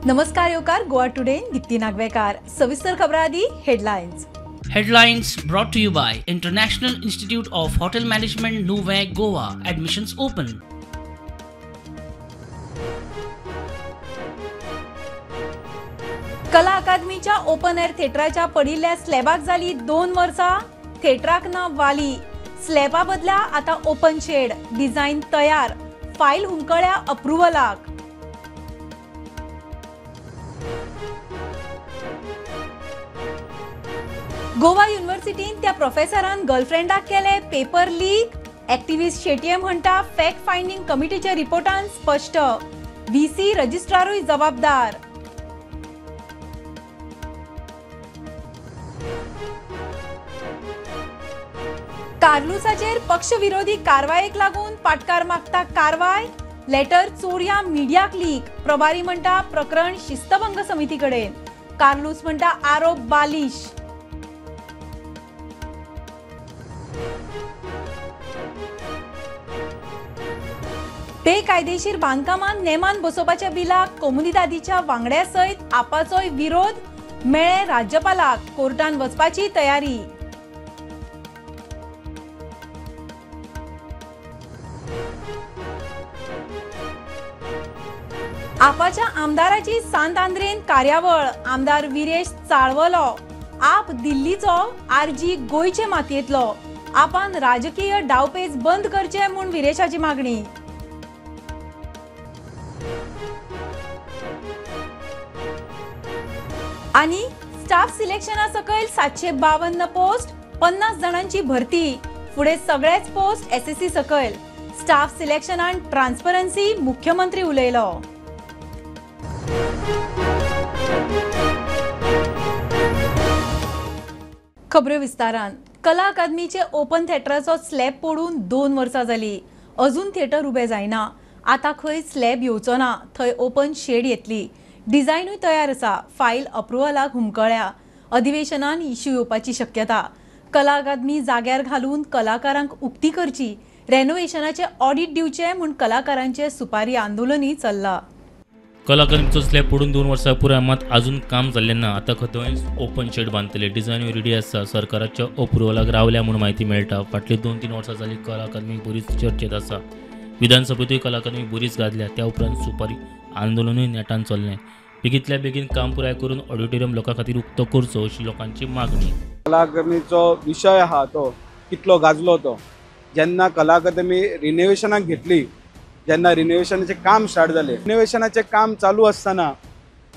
नमस्कार येवकार गोवा टुडे दीप्ती नागवेकार. सविस्तर खबरां आदी headlines. Headlines brought to you by International Institute of Hotel Management, Nuvem, Goa. Admissions open. कला अकादमीच्या ओपन एअर थिएटराच्या पडिल्ल्या स्लॅबाक जाली 2 वर्सां, थिएटराक ना वाली. स्लॅबा बदला आता ओपन शेड, डिझायन तयार, फायल हुमकळ्या अप्रुव्हलाक. गोवा युनिव्हर्सिटीन त्या प्रोफेसरान गर्लफ्रेंडाक केले पेपर लीक. एक्टिव्हिस्ट शेटये म्हणटा फॅक्ट फायंडिंग कमिटीच्या रिपोर्टान स्पश्ट, व्हीसी रजिस्ट्रारूय जबाबदार. कार्लुसाचेर पक्षविरोधी कारवायेक लागून पाटकार मागता कारवाय. लेटर चोरया मिडियाक लीक. प्रभारी म्हणटा प्रकरण शिस्तभंग समिती कडेन. कार्लूस म्हणटा आरोप बालिश. बेकायदेशीर बांदकामांत नेमान बसोवपाच्या बिलाक कोमुनिदादीच्या वांगड्या सयत आपाचोय विरोध. मेळे राज्यपालाक, कोर्टान वचपाची तयारी. आपाच्या आमदाराची सांत आंद्रेन कार्यावळ. आमदार विरेश चाळवलो. आप दिल्लीचो, आरजी गोंयचे मातयेंतलो. आपान राजकीय डावपेच बंद करचे म्हूण विरेशाची मागणी. आनी स्टाफ सिलेक्शना सकयल 752 पोस्ट, 50 जाणांची भरती. फुडें सगळेच पोस्ट एसएससी सकयल. स्टाफ सिलेक्शनान ट्रान्सपरन्सी, मुख्यमंत्री उलयलो. खबऱ्यो विस्तारान. कला अकादमीचे ओपन थिएटराचो स्लॅब पडून 2 वर्सां जाली, अजून थिएटर उबें जायना. आतां खंय स्लॅब येवचो ना, थंय ओपन शेड येतली. डिझायनूय तयार आसा, फायल अप्रुव्हलाक हुमकळ्या. अधिवेशनान इश्यू येवपाची शक्यता. कला अकादमी जाग्यार घालून कलाकारांक उक्ती करची, रेनोवेशनाचे ऑडिट दिवचे म्हूण कलाकारांचे सुपारी आंदोलनूय चल्ला. कला अकादमीचो स्लॅब पडून 2 वर्सां पुराय, मात अजून काम जाल्लें ना. आतां खंय ओपन शेड बांदतले, डिझायनूय रेडी आसा, सरकाराच्या अप्रुव्हलाक रावल्या म्हूण म्हायती मेळटा. फाटली 2-3 वर्सां जाली कला अकादमी बरीच चर्चेत आसा. विधानसभेतूय कला अकादमी बरीच गाजल्या. त्या उपरांत सुपारी आंदोलनूय नेटान चल्लें. बेगींतल्या बेगीन काम पुराय करून ऑडिटोरियम लोकां खातीर उक्तो करचो अशी लोकांची मागणी. कला अकादमीचो विशय आहा तो कितलो गाजलो तो जेन्ना कला अकादमी रिनोवेशनाक घेतली, जेन्ना रिनोवेशनाचें काम स्टार्ट जालें, रिनोवेशनाचें काम चालू आसतना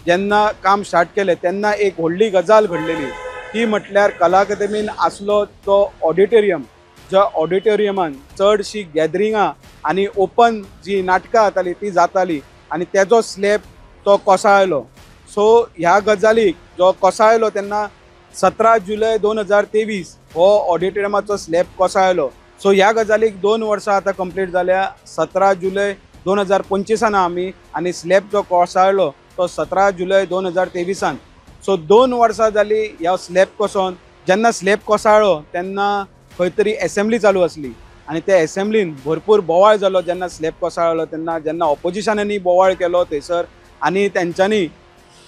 जेन्ना काम स्टार्ट केलें तेन्ना एक व्हडली गजाल घडलेली, ती म्हटल्यार कला अकादमीन आसलो तो ऑडिटोरियम, ज्या ऑडिटोरियमान चडशी गॅदरिंगां आनी ओपन जी नाटकां जातालीं ती जाताली आनी तेजो स्लॅब तो कोसळ्ळो. सो ह्या गजालीक जो कोसळ्ळो तेन्ना 17 जुलय 2023 हो ऑडिटोरियमाचो स्लॅब कोसळ्ळो. सो ह्या गजालीक 2 वर्सां आतां कंप्लीट जाल्या. 17 जुलय 2025 आमी आनी स्लॅब जो कोसळ्ळो तो 17 जुलय 2023. सो 2 वर्सां जाली ह्या स्लॅब कोसोन. जेन्ना स्लॅब कोसळ्ळो तेन्ना खंय तरी एसेंब्ली चालू आसली आनी त्या एसेंब्लीन भरपूर बोवाळ जालो. जेन्ना स्लॅब कोसळ्ळो तेन्ना जेन्ना ऑपोजिशनांनी बोवाळ केलो थंयसर आनी तेंच्यांनी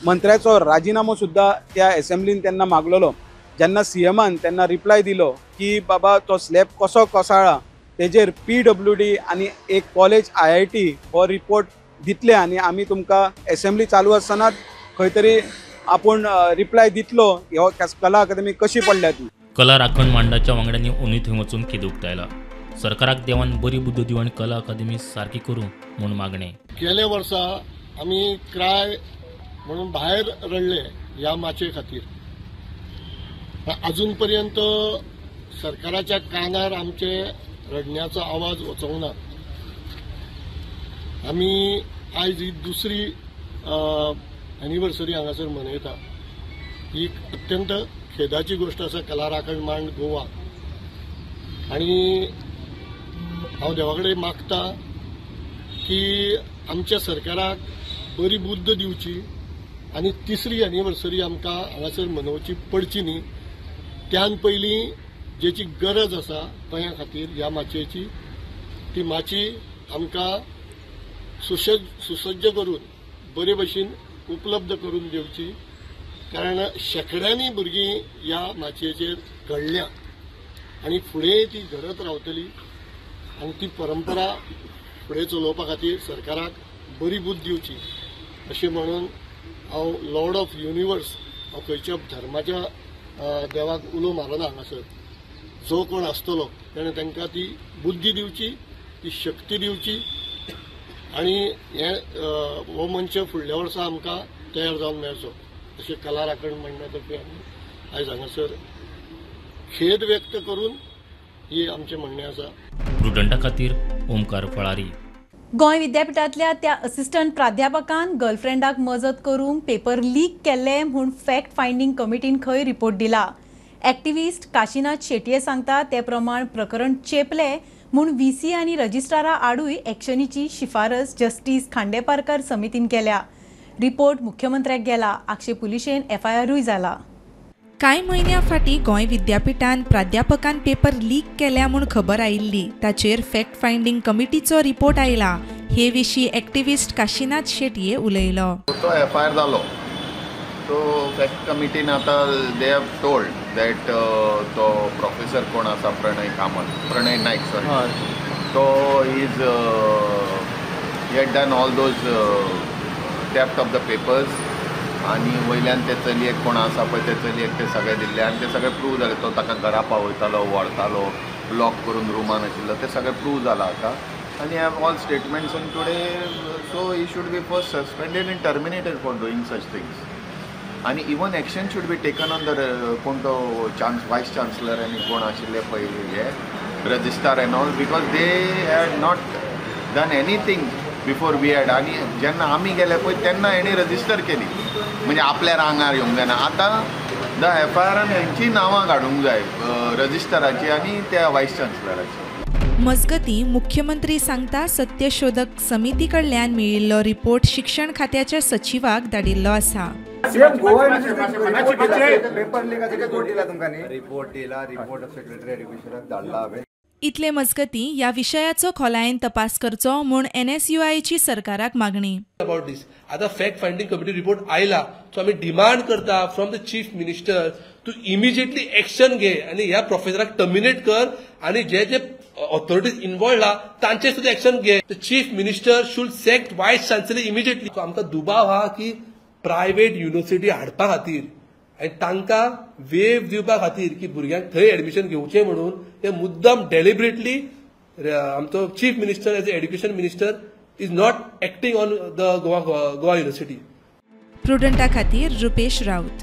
मंत्र्याचो राजिनामो सुद्दां त्या एसेंब्लीन तेन्ना मागलेलो. जेन्ना सीएमान तेन्ना रिप्लाय दिलो की बाबा तो स्लॅब कसो कोसळ्ळा तेजेर PWD आनी एक कॉलेज IIT हो रिपोर्ट दितले आनी आमी तुमकां एसेंब्ली चालू आसतनाच खंय तरी आपूण रिप्लाय दितलो हो कला अकादमी कशी पडल्या ती. कला राखण मांडाच्या वांगड्यांनी ओनूय थंय वचून खेद उक्तायला. सरकाराक देवान बरी बुद्द दिवं आनी कला अकादमी सारकी करूं म्हूण मागणें. गेल्या वर्सा आमी क्राय म्हणून भायर रडले ह्या माचये खातीर. अजून पर्यंत सरकाराच्या कानार आमचे रडण्याचो आवाज वचोंक ना. आमी आयज ही दुसरी एनिवर्सरी हांगासर मनयता. ही अत्यंत खेदाची गोश्ट आसा कला राखण मांड गोवा. आनी हांव देवा कडेन मागता की आमच्या सरकाराक बरी बुद्द दिवची आनी तिसरी एनिवर्सरी आमकां हांगासर मनोवची पडची न्ही. त्यान पयलीं जेची गरज आसा गोंया खातीर ह्या माचयेची, ती माची आमकां सुसज्ज करून बरे भशेन उपलब्ध करून दिवची, कारण शेंकड्यांनी भुरगीं ह्या माचयेचेर घडल्या आनी फुडें ती घडत रावतली आनी ती परंपरा फुडें चलोवपा खातीर सरकाराक बरी बुद्द दिवची अशें म्हणून हांव लॉर्ड ऑफ युनिवर्स, हांव खंयच्या धर्माच्या देवाक उलो मारना हांगासर, जो कोण आसतलो तेणें तांकां ती बुद्दी दिवची, ती शक्ती दिवची आनी हें हो मंच फुडल्या वर्सा आमकां तयार जावन मेळचो अशें कला राखण मंडळा तर्फे आमी आयज हांगासर खेद व्यक्त करून ही आमचें म्हणणें आसा. प्रुडंटा खातीर ओमकार फळारी. गोंय विद्यापीठांतल्या त्या असिस्टंट प्राध्यापकान गर्लफ्रेंडाक मजत करूंक पेपर लीक केल्ले म्हूण फॅक्ट फायंडींग कमिटीन खंय रिपोर्ट दिला. एक्टिविस्ट काशीनाथ शेटये सांगता ते प्रमाण प्रकरण चेपले म्हूण व्हीसी आनी रजिस्ट्रारा आडूय एक्शनीची शिफारस जस्टीस खांडेपारकर समितीन केल्या. रिपोर्ट मुख्यमंत्र्याक गेला. आक्षे पुलिशेन एफआयआरूय जाला. कांय म्हयन्यां फाटीं गोंय विद्यापीठान प्राध्यापकान पेपर लीक केल्या म्हूण खबर आयिल्ली. ताचेर फॅक्ट फायंडींग कमिटीचो रिपोर्ट आयला. हे विशीं एक्टिविस्ट काशीनाथ शेटये उलयलो. तो एफआयआर जालो, सो फॅक्ट कमिटीन आतां they have told that तो प्रोफेसर कोण आसा, प्रणय कामत, प्रणय नायक सॉरी, तो is he had done all those theft of the papers आनी वयल्यान ते चलयेक कोण आसा पळय ते चलयेक ते सगळे दिल्ले आनी ते सगळे प्रूव जाले. तो ताका घरा पावयतालो, व्हरतालो, लॉक करून रुमान आशिल्लो, ते सगळे प्रूव जाला आतां. आनी have all statements and today, so he should be first suspended and terminated for doing such things. आनी even action should be taken on the कोण तो वायस चान्सलर आनी कोण आशिल्ले पळय हे registrar and all, because they had not done anything before we had. आनी जेन्ना आमी गेले पळय तेन्ना हेणी रजिस्टर केली, म्हणजे आपल्या रांगार येवंक जायना. आतां the F I आरान हेंची नांवां काडूंक जाय, रजिस्टराची आनी त्या वायस चान्सलराची. मजगतीं मुख्यमंत्री सांगता सत्यशोधक समिती कडल्यान मेळिल्लो रिपोर्ट शिक्षण खात्याच्या सचिवाक धाडिल्लो आसा. इतले मजगतीं ह्या विशयाचो खोलायेन तपास करचो म्हूण एनएसयूआयची सरकाराक मागणी. अबाउट दीस आतां फॅक्ट फायंडींग कमिटी रिपोर्ट आयला, सो आमी डिमांड करता from the chief minister to immediately action घे आनी ह्या प्रोफेसराक टर्मिनेट कर आनी जे जे ऑथॉरिटीज इन्वॉल्ड आहा तांचे सुद्दां एक्शन घे. The chief minister should sack vice chancellor immediately. आमकां दुबाव आहा की प्रायव्हेट युनिव्हर्सिटी हाडपा खातीर आनी तांकां वेव दिवपा खातीर की भुरग्यांक थंय एडमिशन घेवचें म्हणून ते मुद्दम डेलिबरेटली आमचो chief minister as a education minister is not acting on the Goa university. प्रुडंटा खातीर रुपेश राऊत.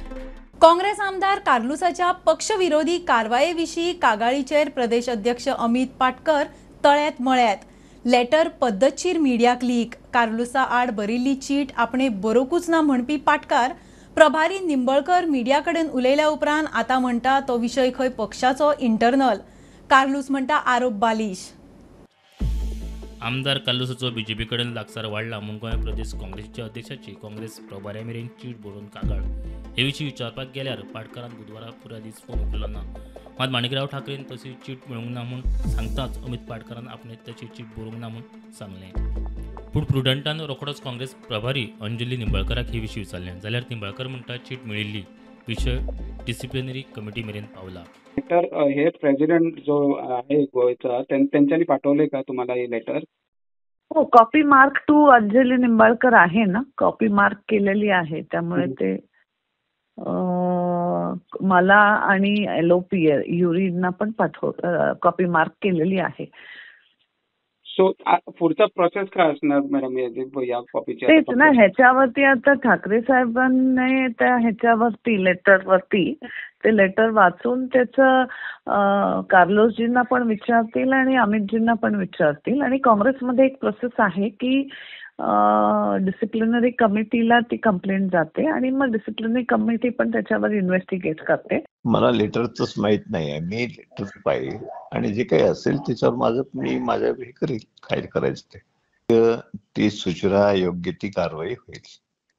काँग्रेस आमदार कार्लुसाच्या पक्षविरोधी कारवाये विशीं कागाळीचेर प्रदेश अध्यक्ष अमित पाटकर तळ्यात मळ्यात. Letter पद्दतशीर मिडियाक leak. कार्लुसा आड बरिल्ली चीट आपणे बरोवंकूच ना म्हणपी पाटकार प्रभारी निंबळकर मिडिया कडेन उलयल्या उपरांत आतां म्हणटा तो विशय खंय पक्षाचो इंटरनल. कार्लूस म्हणटा आरोप बालिश. आमदार कार्लुसाचो बीजेपी कडेन लागसार वाडला म्हूण गोंय प्रदेश काँग्रेसीच्या अध्यक्षाची काँग्रेस प्रभाऱ्या मेरेन चीट बरोवन कागाळ. हे विशीं विचारपाक गेल्यार पाटकारान बुधवारा पुराय दीस फोन उखल्लो ना. मात माणिकराव ठाकरेन तशी चीट मेळूंक ना म्हूण सांगताच अमित पाटकारान आपणे तशी चीट बरोवंक ना म्हूण सांगलें. पूण प्रुडंटान रोखडोच काँग्रेस प्रभारी अंजली निंबळकराक हे विशीं विचारलें जाल्यार निंबळकर म्हणटा चीट मेळिल्ली, विशय डिसिप्लिनरी कमिटी मेरेन पावला. लेटर हे प्रेसिडेंट जो आहे गोयचा त्यांच्यानी पाठवले का तुम्हाला हे लेटर? हो, copy mark to Anjali Nimbalkar आहे ना, कॉपी मार्क केलेली आहे, त्यामुळे ते मला आणि एलओपी युरींना पण पाठव कॉपी मार्क केलेली आहे. सो पुढचा प्रोसेस काय असणार मॅडम या कॉपीची? तेच ना, ह्याच्यावरती आता ठाकरे साहेबांनी त्या ह्याच्यावरती लेटरवरती ते लेटर वाचून त्याचं कार्लोसजींना पण विचारतील आणि अमितजींना पण विचारतील. आणि काँग्रेसमध्ये एक प्रोसेस आहे की डिसिप्लिनरी कमिटीला ती कंप्लेंट जाते आणि मग डिसिप्लिनरी कमिटी पण त्याच्यावर इन्व्हेस्टिगेट करते. मला लेटरच माहित नाही आहे, मी लेटर पाहिजे आणि जे काही असेल त्याच्यावर माझं मी माझ्या हे करेल, काय करायचं ते ती सूचना योग्य ती कारवाई होईल.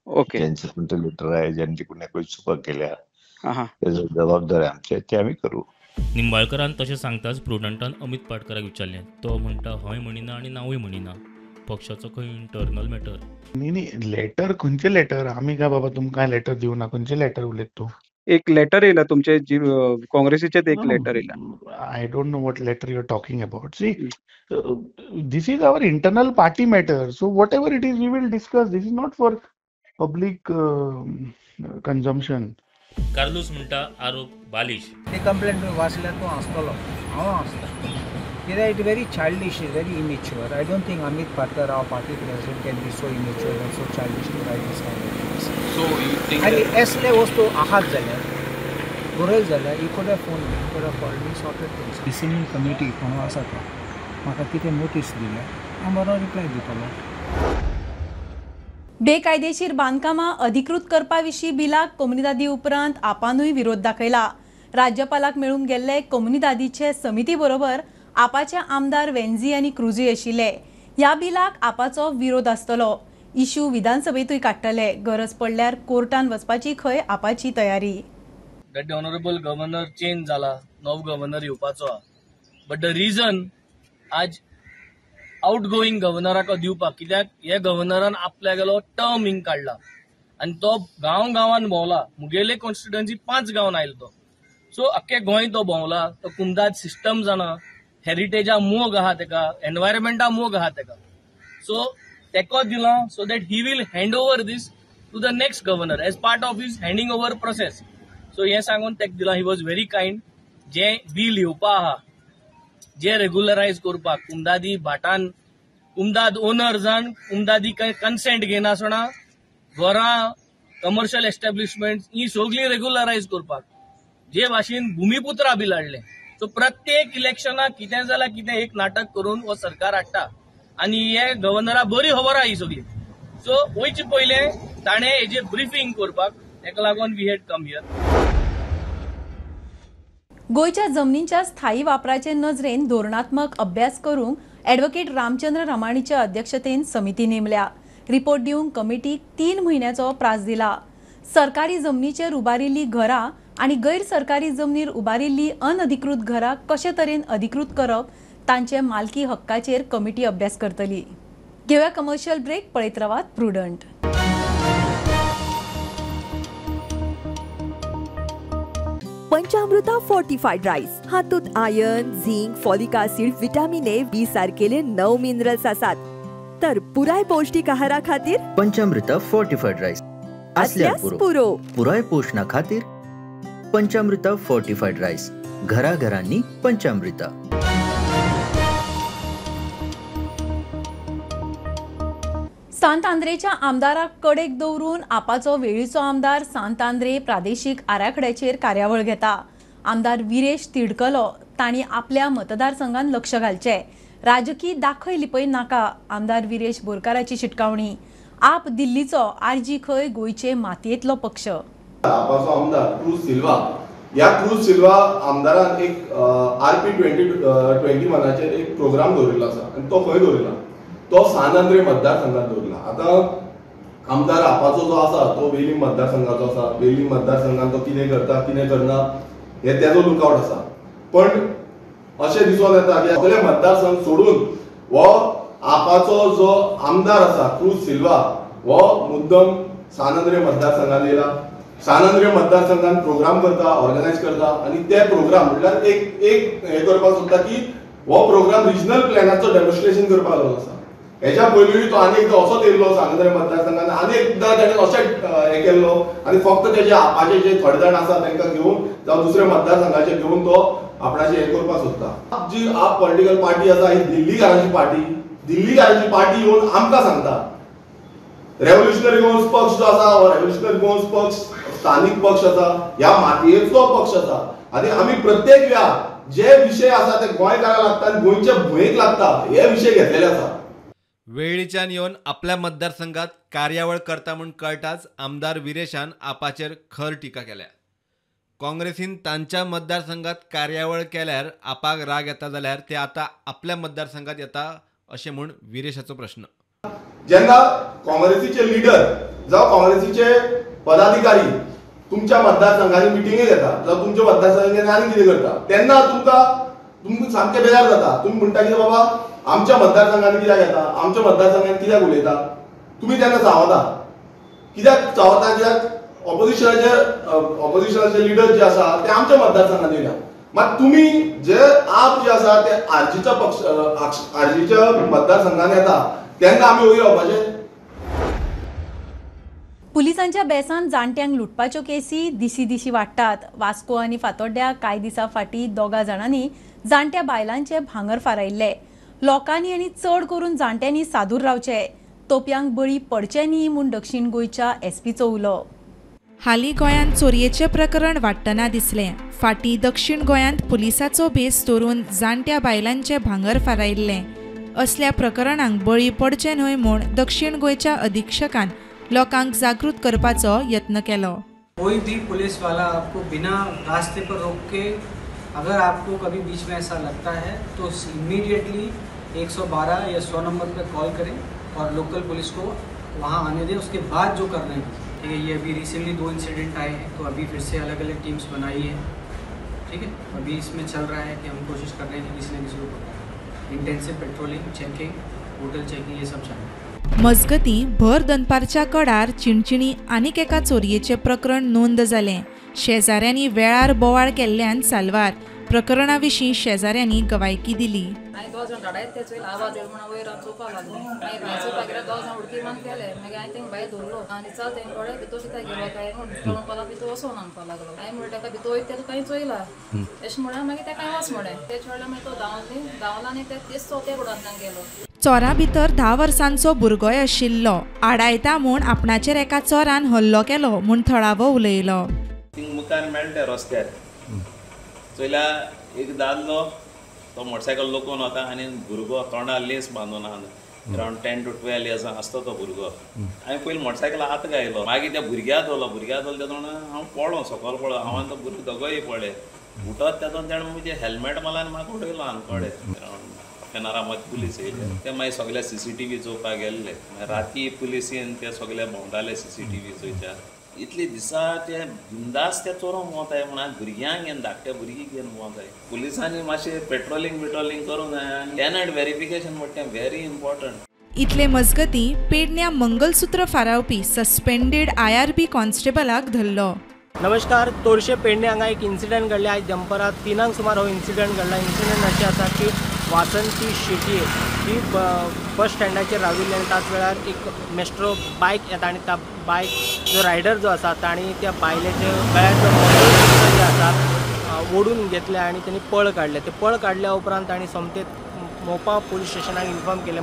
ओके, ज्यांचं कोणतं लेटर आहे, ज्यांनी कुण्या काही चुका केल्या त्याचं जबाबदार आमच्या, ते आम्ही करू. निंबाळकरान तशें सांगताच प्रुडंटान अमित पाटकराक विचारलें, तो म्हणटा हय म्हणिना आनी नावूय म्हणिना. पक्षाचो खंय इंटरनल मॅटर. न्ही न्ही, लेटर खंयचें लेटर? आमी काय बाबा तुमकां लेटर दिवना, खंयचें लेटर उलयता तूं? एक लेटर येयला तुमचे काँग्रेसीचेच एक लेटर येयला. I don't know what letter you are talking about. See, this is our internal party matter, so whatever it is we will discuss. This is not for public consumption. Carlos म्हणटा आरोप बालिश. ते complaint वाचल्यार तूं हांसतलो, हांव हांसता कित्याक it very childish, is very immature. I don't think Amit Patkar, our party president, can be so immature and so childish to write this kind of things. So you think आनी असले वस्तू आहात जाल्यार बरयल जाल्यार he could have phone me, could have called me, sorted things. Discipline committee कोण आसा तो म्हाका कितें नोटीस दिल्या, हांव बरो रिप्लाय दितलो. बेकायदेशीर बांदकामां अधिकृत करपा विशीं बिलाक कोमुनिदादी उपरांत आपानूय विरोध दाखयला. राज्यपालाक मेळूंक गेल्ले कोमुनिदादीचे समिती बरोबर आपाचे आमदार वेन्झी आनी क्रुजी आशिल्ले. ह्या बिलाक आपाचो विरोध आसतलो. इश्यू विधानसभेतूय काडटले. गरज पडल्यार कोर्टान वचपाची खंय आपाची तयारी. That the honourable governor change जाला, नवो गव्हर्नर येवपाचो आहा, बट the reason आज आउट गोईंग गव्हर्नराक दिवपाक कित्याक हे गव्हर्नरान आपल्यागेलो टर्म हिंग काडला आनी तो गांव गांवान भोंवला. मुगेले कॉन्स्टिट्युएन्सी 5 गांवान आयलो तो, सो अख्खे गोंय तो भोंवला. तो कुमदाद सिस्टम जाणा, हेरिटेजा मोग आहा तेका, एनवायरमेंटा मोग आहा तेका, सो तेका दिला so that he will hand over this to the next governor as part of his handing over process. So हें सांगून तेका दिला. He was very kind. जें बील येवपा आहा जे रेगुलरायज करपाक कुमदादी भाटान कुमदाद ओनर्सान कुमदादी कन्सेंट घेनासतना घरां, कमर्शियल एस्टॅब्लिशमेंट ही सगळीं रेगुलरायज करपाक जे भाशेन भुमिपुत्रा बील हाडलें. सो प्रत्येक इलेक्शनाक कितें जाल्यार कितें एक नाटक करून हो सरकार हाडटा आनी हे गव्हर्नरा बरी खबर आहा ही सगळी. सो वयचे पयलें ताणें हेजें ब्रिफींग करपाक तेका लागून we had come here. गोंयच्या जमनींच्या स्थायी वापराचे नजरेन धोरणात्मक अभ्यास करूंक ॲडव्होकेट रामचंद्र रमाणीच्या अध्यक्षतेन समिती नेमल्या. रिपोर्ट दिवंक कमिटीक 3 म्हयन्याचो प्रास दिला. सरकारी जमनीचेर उबारिल्ली घरां आनी गैर सरकारी जमनीर उबारिल्ली अनधिकृत घरां कशे तरेन अधिकृत करप तांचे मालकी हक्काचेर कमिटी अभ्यास करतली. घेवया कमर्शियल ब्रेक. पळयत रावात प्रुडंट. पंचामृता फोर्टिफाईड राईस हातूंत iron, zinc, folic acid, vitamin A, B सारकेले 9 मिनरल्स आसात. तर पुराय पौष्टिक आहारा खातीर पंचामृता फोर्टिफाईड राईस आसल्यार पुरो. पुराय पोषणा खातीर पंचामृता फोर्टिफाईड राईस, घराघरांनी पंचामृता. सांत आंद्रेच्या आमदाराक कडेक दवरून आपाचो वेळीचो आमदार सांत आंद्रे प्रादेशीक आराखड्याचेर कार्यावळ घेता. आमदार विरेश तिडकलो तांणी आपल्या मतदारसंघान लक्ष घालचें, राजकीय दाखय लिपय नाका. आमदार विरेश बोरकाराची शिटकावणी. आप दिल्लीचो, आरजी खंय गोंयचे मातयेंतलो पक्ष. आपाचो आमदार क्रूज सिल्वा, ह्या क्रूज सिल्वा आमदारान एक RP 2021 एक प्रोग्राम दवरिल्लो आसा आनी तो खंय दवरिला, तो सान आंद्रे मतदारसंघात दवरला. आतां आमदार आपाचो जो आसा तो वेलीम मतदारसंघाचो आसा. वेलीम मतदारसंघात तो कितें करता कितें करना हे तेजो लुकआवट आसा. पण अशें दिसून येता की सगळे मतदारसंघ सोडून हो आपाचो जो आमदार आसा क्रूज सिल्वा हो मुद्दम सान आंद्रे मतदारसंघात येयला. सान आंद्रे मतदारसंघात प्रोग्राम करता, ऑर्गनायज करता आनी ते प्रोग्राम म्हणल्यार एक एक हें करपाक सोदता की हो प्रोग्राम रिजनल प्लॅनाचो डेमॉन्स्ट्रेशन करपाक लागून आसा. हेच्या पयलीं तो आनी एकदां असोच येयल्लो सान आंद्रे मतदारसंघात आनी एकदां ताणें अशेंच हें केल्लो आनी फक्त तेजे आपाचे जे थोडे जाण आसा तांकां घेवन जावं दुसऱ्या मतदारसंघाचे घेवन तो आपणाचें हें करपाक सोदता. जी आप पॉलिटिकल पार्टी आसा ही दिल्लीकारांची पार्टी, दिल्लीकारांची पार्टी येवन आमकां सांगता रेव्होल्युशनरी गोवन्स पक्ष जो आसा हो रेव्होल्युशनरी गोवन्स पक्ष स्थानीक पक्ष आसा, ह्या मातयेचो पक्ष आसा आनी आमी प्रत्येक वेळा जे विशय आसा ते गोंयकारांक लागता आनी गोंयच्या भुंयेक लागता हे विशय घेतलेले आसा. वेळीच्यान येवन आपल्या मतदारसंघात कार्यावळ करता म्हूण कळटाच आमदार विरेशान आपाचेर खर टिका केल्या. काँग्रेसीन तांच्या मतदारसंघात कार्यावळ केल्यार आपाक राग येता जाल्यार ते आतां आपल्या मतदारसंघात येता अशें म्हूण विरेशाचो प्रश्न. जेन्ना काँग्रेसीचे लिडर जावं काँग्रेसीचे पदाधिकारी तुमच्या मतदारसंघांनी मिटिंगे घेता जावं तुमच्या मतदारसंघांनी आनी कितें करता तेन्ना तुमकां तुमकां सामकें बेजार जाता. तुमी म्हणटा की बाबा आमच्या मतदारसंघात कित्याक येता, आमच्या मतदारसंघात कित्याक उलयता, तुमी त्यांना चावता कित्याक चावता? कित्याक ऑपोजिशनाचे लिडर जे आसा ते आमच्या मतदारसंघात येयला. मात तुमी जे आप जे आसा ते आरजीच्या पक्ष आरजीच्या मतदारसंघात येता तेन्ना आमी वयर रावपाचे. पुलिसांच्या बेसान जाणट्यांक लुटपाच्यो केसी दिशी दिशी वाडटात. वास्को आनी फातोड्ड्या कांय दिसां फाटीं 2 जाणांनी जाणट्या बायलांचे भांगर फारायल्ले. लोकांनी आनी चड करून जाणट्यांनी सादूर रावचे, तोपयांक बळी पडचे न्ही म्हूण दक्षिण गोंयच्या एसपीचो उलो. हालीं गोंयांत चोरयेचें प्रकरण वाडटना दिसलें. फाटीं दक्षिण गोंयांत पुलिसाचो भेस दवरून जाणट्या बायलांचें भांगर फारायल्लें. असल्या प्रकरणांक बळी पडचे न्हय म्हूण दक्षिण गोंयच्या अधीक्षकान लोकांक जागृत करपाचो यत्न केलो. कोई भी पुलिस वाला आपको बिना रास्ते पर रोक के अगर आपको कभी बीच में ऐसा लगता है तो इमीडिएटली 112 या 100 नंबर पर कॉल करें और लोकल पुलिस को वहाँ आने दें, उसके बाद जो करना है। ठीक है, ये अभी रिसेंटली 2 इंसिडेंट आए हैं तो अभी फिर से अलग अलग टीम्स बनाई है। ठीक है, अभी इसमें चल रहा है कि हम कोशिश कर रहे हैं कि किसी न किसी को पकड़ें। Intensive patrolling, checking, hotel checking ये सब चल रहा है। मजगतीं भर दनपारच्या कडार चिणचिणी आनीक एका चोरयेचें प्रकरण नोंद जालें. शेजाऱ्यांनी वेळार बोवाळ केल्ल्यान साल्वार. प्रकरणा विशीं शेजाऱ्यांनी गवायकी दिली. हांवें 2 जाण धाडायत ते चोयले आवाज येयलो म्हणून वयर हांव चोवपाक लागलें. मागीर भायर चोवपाक गेल्यार 2 जाण उडकी मारून गेले. मागीर हांवें तेंकां भायर धरलो आनी चल तेंकां कडेन भितर कित्याक गेलो काय म्हूण तो म्हणपाक भितर वचोन म्हणपाक लागलो. हांवें म्हणलें ताका भितर वयता तें कांय चोयला अशें म्हणलें. मागीर तेका वच म्हणलें. तें चोयलें मागीर तो धांवलो धांवलो आनी ते तेच चवथ्या कुडांतल्यान गेलो. चोरा भितर 10 वर्सांचो भुरगोय आशिल्लो. आडायता म्हूण आपणाचेर एका चोरान हल्लो केलो म्हूण थळावो उलयलो. थिंग मुखार मेळटा रस्त्यार चोयल्या एक दादलो तो मोटरसायकल लोकोन वता आनी भुरगो तोंडार लेस बांदून आहा. अरावंड 10 to 12 years आसतो तो भुरगो. हांवें पयलीं मोटरसायकल हात घायलो, मागीर त्या भुरग्या धरलो, भुरग्या धरलो तेन्ना हांव पळो सकयल पळो, हांव आनी तो भुरगो दोगोय पळय उठत तेतून तेणें म्हजें हेल्मेट मारलें आनी म्हाका उडयलो आनकोडे. अरावंड 10 मत पुलीस येयले ते मागीर सगळे CCTV चोवपाक गेल्ले. मागीर राती पुलिसीन ते सगळे भोंवताले CCTV चोयच्या. इतले दिसा ते बिंदास ते चोरोंक वताय म्हणून भुरग्यांक घेवन धाकट्या भुरगीं घेवन वताय. पुलिसांनी मातशें पेट्रोलिंग बिट्रोलिंग करूंक जाय आनी टेनंट वेरिफिकेशन म्हणटा तें व्हेरी इम्पॉर्टंट. इतले मजगतीं पेडण्या मंगलसूत्र फारावपी सस्पेंडेड IRB कॉन्स्टेबलाक धरलो. नमस्कार, तोरशे पेडणे हांगा एक इन्सिडंट घडले. आयज दनपारां 3 सुमार हो इन्सिडंट घडला. इन्सिडंट अशें आसा की वासंती शेटये ही बस स्टँडाचेर राविल्ली आनी त्याच वेळार एक मेस्ट्रो बायक येता आनी त्या बायक जो रायडर जो आसा ताणी त्या बायलेचे गळ्यांतलो मंगळसूत्र जें आसा ओडून घेतलें आनी तेणी पळ काडलें. ते पळ काडल्या उपरांत ताणी सोमतें मोपा पुलीस स्टेशनाक इन्फॉर्म केलें.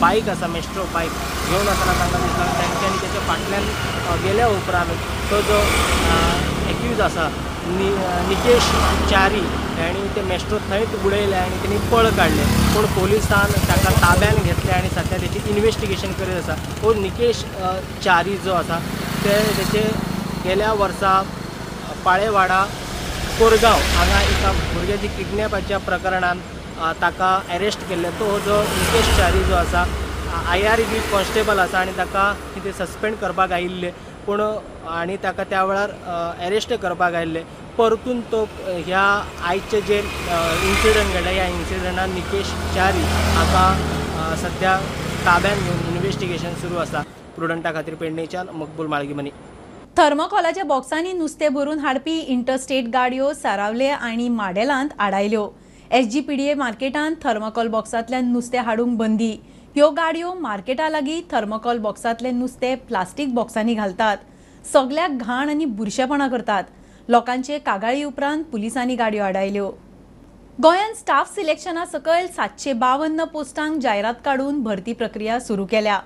बायक आसा मेस्ट्रो बायक घेवन आसतना तांकां दिसला. तांच्यांनी तेच्या फाटल्यान गेल्या उपरांत तो जो एक्यूज आसा निकेश च्यारी आनी ते मेस्ट्रो थंयच उडयले आनी तेणी पळ काडले. पूण पोलिसान ताका ताब्यान घेतले आनी सद्या तेची इन्वेस्टिगेशन करीत आसा. हो निकेश च्यारी जो आसा ते तेचे गेल्या वर्सा पाळेवाडा कोरगांव हांगा एका भुरग्याची किडनॅपाच्या प्रकरणान ताका अरेस्ट केल्ले. तो जो निकेश च्यारी जो आसा IRB constable आसा आनी ताका कितें सस्पेंड करपाक आयिल्ले पूण आनी ताका त्या वेळार अरेस्ट करपाक आयिल्ले. परतून तो ह्या आयचे जे इन्सिडंट घडला ह्या इन्सिडंटान निकेश च्यारी हाका सद्या ताब्यान घेवन इन्वेस्टिगेशन सुरू आसा. प्रुडंटा खातीर पेडणेच्यान मकबूल माळगीमनी. थर्मोकॉलाच्या बॉक्सांनी नुस्तें भरून हाडपी इंटरस्टेट गाडयो सारावले आनी माडेलांत आडायल्यो. SGPDA मार्केटांत थर्मोकॉल बॉक्सांतल्यान नुस्तें हाडूंक बंदी. ह्यो गाडयो मार्केटा लागीं थर्मोकॉल बॉक्सांतलें नुस्तें प्लास्टीक बॉक्सांनी घालतात. सगल्याक घाण आनी बुरशेपणां करतात. लोकांचे कागाळी उपरांत पुलिसांनी गाडयो आडायल्यो. गोंयांत स्टाफ सिलेक्शना सकयल 752 पोस्टांक जायरात काडून भरती प्रक्रिया सुरू केल्या.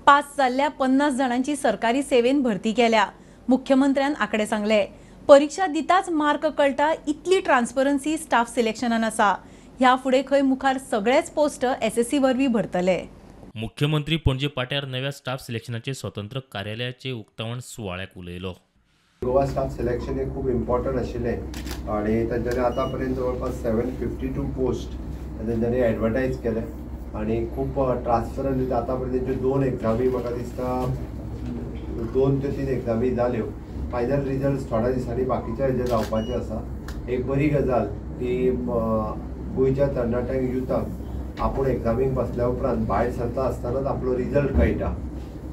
पास जाल्ल्या 50 जाणांची सरकारी सेवेन भरती केल्या. मुख्यमंत्र्यान आंकडे सांगले. परीक्षा दिताच मार्क कळटा इतली ट्रान्सपरन्सी स्टाफ सिलेक्शनान आसा. ह्या फुडें खंय मुखार सगळेच पोस्ट SSC वरवीं भरतले. मुख्यमंत्री पणजे पाट्यार नव्या स्टाफ सिलेक्शनाचे स्वतंत्र कार्यालयाचे उक्तावण सुवाळ्याक उलयलो. गोवा स्टाफ सिलेक्शन हे खूब इम्पॉर्टंट आशिल्लें आनी तांच्यांनी आतां पर्यंत जवळपास 752 पोस्ट तांच्यांनी एडवर्टायज केले आनी खूब ट्रान्सपरंट. आतां पर्यंत तेंच्यो 2 एग्जामी म्हाका दिसता 2 ते 3 एग्जामी जाल्यो. फायनल रिजल्ट थोड्या दिसांनी बाकीच्या हेजे जावपाचे आसा. एक बरी गजाल की गोंयच्या तरणाट्यांक युथाक आपूण एग्जामीक बसल्या उपरांत भायर सरता आसतनाच आपलो रिजल्ट कळटा.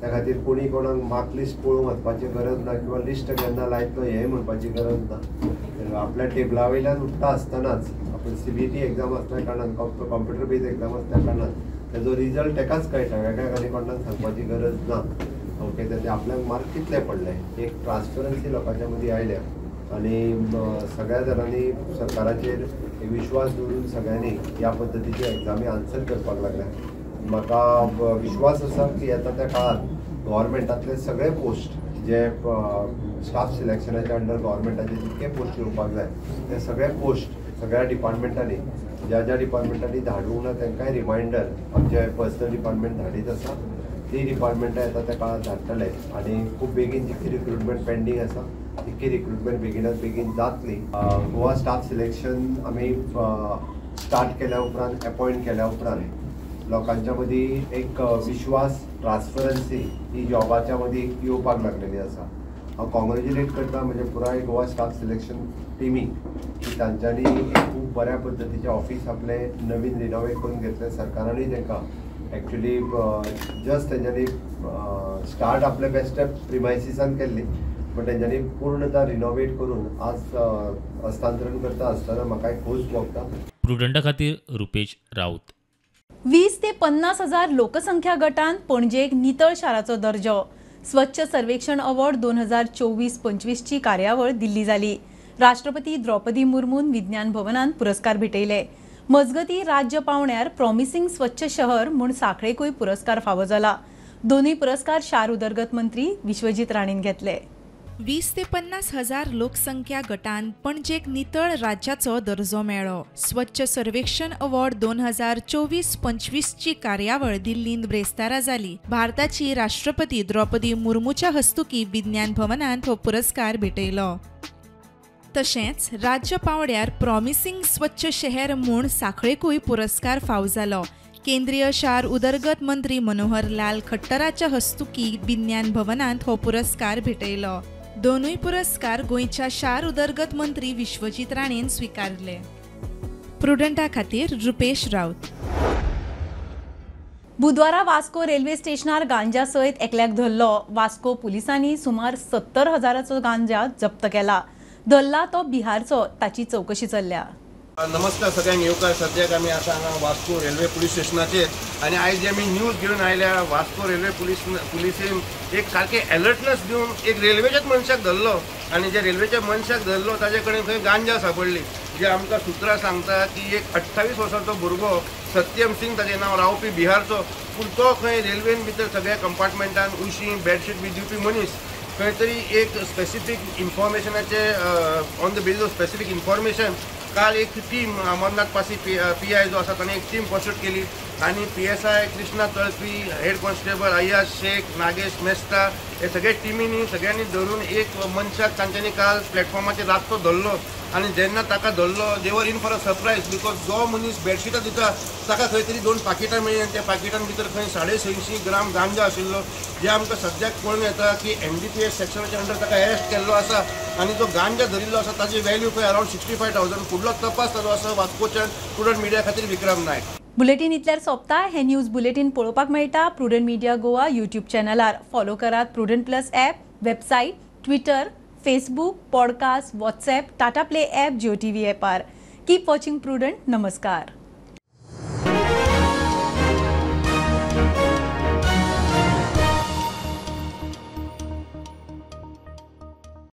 त्या खातीर कोणी कोणाक मार्क लिस्ट पळोवंक वचपाची गरज ना किंवा लिस्ट केन्ना लायतलो हें म्हणपाची गरज ना. आपल्या टेबला वयल्यान उठ्ठा आसतनाच आपण CBT exam आसल्या कारणान, कॉम्प्युटर बेज एक्झाम आसल्या कारणान तेजो रिजल्ट तेकाच कळटा, वेगळ्या आनी कोणाक सांगपाची गरज ना. ओके, तेजे आपल्याक मार्क कितले पडले एक ट्रान्सपरन्सी लोकांच्या मदीं आयल्या आनी सगळ्या जाणांनी सरकाराचेर विश्वास दवरून सगळ्यांनी ह्या पद्दतीच्यो एग्जामी आन्सर करपाक लागल्या. म्हाका विश्वास आसा की येता त्या काळांत गव्हर्मेंटांतले सगळे पोस्ट जे स्टाफ सिलेक्शनाच्या अंडर गव्हर्मेंटाचे जितके पोस्ट येवपाक जाय ते सगळे पोस्ट सगळ्या डिपार्टमेंटांनी ज्या ज्या डिपार्टमेंटांनी धाडूंक ना तांकांय रिमायंडर आमचे पर्सनल डिपार्टमेंट धाडीत आसा, ती डिपार्टमेंटां येता त्या काळांत धाडटले आनी खूब बेगीन जितकी रिक्रुटमेंट पेंडींग आसा तितकी रिक्रुटमेंट बेगिनात बेगीन जातली. गोवा स्टाफ सिलेक्शन आमी स्टार्ट केल्या उपरांत, एपॉयंट केल्या उपरांत लोकांच्या मदीं एक विश्वास, ट्रान्सपरन्सी ही जॉबाच्या मदीं येवपाक लागलेली आसा. हांव कॉंग्रेच्युलेट करता म्हणजे पुराय गोवा स्टाफ सिलेक्शन टिमीक की तांच्यांनी एक खूब बऱ्या पद्दतीचें ऑफीस आपलें नवीन रिनोवेट करून घेतलें. सरकारानूय तांकां एक्चुली जस्ट तेंच्यांनी स्टार्ट आपले बेस्ट प्रिमायसिसान केल्ली, पण तेंच्यांनी पूर्णता रिनोवेट करून आज हस्तांतरण करता आसतना म्हाका एक खोस भोगता. प्रुडंटा खातीर रुपेश राऊत. 20 ते 50 हजार लोकसंख्या गटान पणजेक नितळ शाराचो दर्जो. स्वच्छ सर्वेक्षण अवॉर्ड 2024-25 ची कार्यावळ दिल्ली जाली. राष्ट्रपती द्रौपदी मुर्मून विज्ञान भवनान पुरस्कार भेटयले. मजगती राज्य पावण्यार प्रॉमिसिंग स्वच्छ शहर म्हूण साखळेकूय पुरस्कार फावो जाला. दोनूय पुरस्कार शार उदरगत मंत्री विश्वजीत राणेन घेतले. 20 ते 50 हजार लोकसंख्या गटान पणजेक नितळ राज्याचो दर्जो मेळ्ळो. स्वच्छ सर्वेक्षण अवॉर्ड 2024-25 ची कार्यावळ दिल्लींत ब्रेस्तारा जाली. भारताची राष्ट्रपती द्रौपदी मुर्मूच्या हस्तुकी विज्ञान भवनांत हो पुरस्कार भेटयलो. तशेंच राज्य पावंड्यार प्रॉमिसिंग स्वच्छ शहर म्हूण साखळेकूय पुरस्कार फाव जालो. केंद्रीय शार उदरगत मंत्री मनोहर लाल खट्टराच्या हस्तुकी विज्ञान भवनांत हो पुरस्कार भेटयलो. दोनूय पुरस्कार गोंयच्या शार उदरगत मंत्री विश्वजीत राणेन स्वीकारले. प्रुडंटा खातीर रुपेश राऊत. बुधवारा वास्को रेल्वे स्टेशनार गांजा सयत एकल्याक धरलो. वास्को पुलिसांनी सुमार 70 हजाराचो गांजा जप्त केला. धरला तो बिहारचो, ताची चौकशी चल्ल्या. नमस्कार सगळ्यांक येवकार. सद्याक आमी आसा हांगा वास्को रेल्वे पुलीस स्टेशनाचेर आनी आयज जे आमी न्यूज घेवन आयल्या, वास्को रेल्वे पुलिसेन एक सारकें एलर्टनस दिवन एक रेल्वेच्याच मनशाक धरलो आनी जे रेल्वेच्या मनशाक धरलो ताजे कडेन खंय गांजा सापडली. जे आमकां सुत्रां सांगता की एक 28 वर्सांचो भुरगो सत्यम सिंग ताजें नांव, रावपी बिहारचो, पूण तो खंय रेल्वेन भितर सगळ्या कंपार्टमेंटान उशी बेडशीट बी दिवपी मनीस खंय तरी एक specific इन्फॉर्मेशनाचे on the basis of specific information काल एक team Amarnath Pasi PI जो आसा ताणें एक टीम कॉन्स्टिट्यूट केली आनी PSI Krishna Talpi, head constable Ayyaz Shaikh, Nagesh Mesta हे सगळे टिमींनी सगळ्यांनी धरून एक मनशाक तांच्यांनी काल प्लॅटफॉर्माचेर रातचो धरलो आनी जेन्ना ताका धरलो they were in for a surprise because जो मनीस बेडशिटां दिता ताका खंय तरी 2 पाकिटां मेळ्ळीं आनी त्या पाकिटां भितर खंय 650 ग्राम गांजा आशिल्लो. जे आमकां सद्याक कळून येता की NDPS सेक्शनाच्या अंडर ताका अरेस्ट केल्लो आसा आनी जो गांजा धरिल्लो आसा ताची व्हॅल्यू खंय अरावंड 65,000. फुडलो तपास चालू आसा. वास्कोच्यान प्रुडंट मिडिया खातीर विक्रम नायक. बुलेटीन इतल्यार सोंपता. हे न्यूज बुलेटीन पळोवपाक मेळटा प्रुडंट मिडिया गोवा यूट्यूब चॅनलार. फॉलो करात Prudent plus app, website, Twitter, Facebook, podcast, WhatsApp, Tata Play app, Jio TV ॲपार. Keep watching Prudent. नमस्कार.